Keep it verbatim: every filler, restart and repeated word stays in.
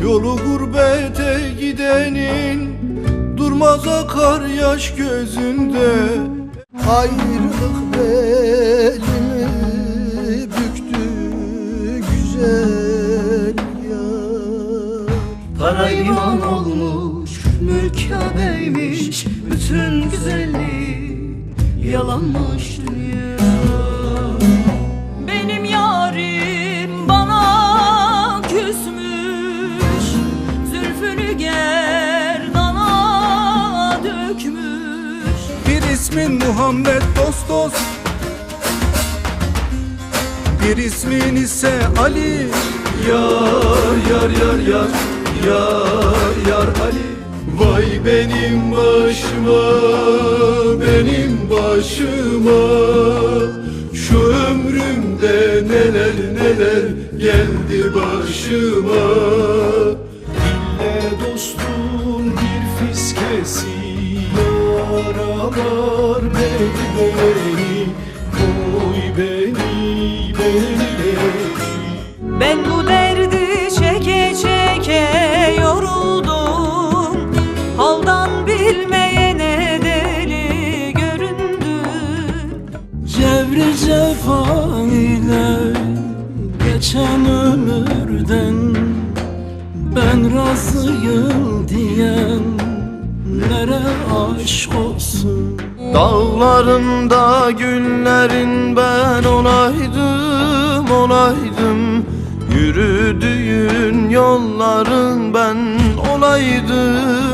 Yolu gurbete gidenin durmaz akar yaş gözünde. Ayrılık belimi büktü güzel yar. Para iman olmuş, mülk Kabe'ymiş, bütün güzelliği yalanmış dünya. Benim yarim bana küsmüş, zülfünü gerdana dökmüş. Bir ismin Muhammed dost dost, bir ismin ise Ali. Yar, yar, yar, yar, yar, yar Ali. Vay benim başıma, benim başıma. Şu ömrümde neler neler geldi başıma. Dille dostum bir fiskesi, yaralar beni beni, koy beni, beni, beni. Ben bu derdi çeke çeke yoruldum. Haldan bilmeyene deli göründüm. Cevri cefa ile geçen ömürden ben razıyım diyenlere aşk olsun. Dağlarında güllerin ben olaydım, olaydım. Yürüdüğün yolların ben olaydım.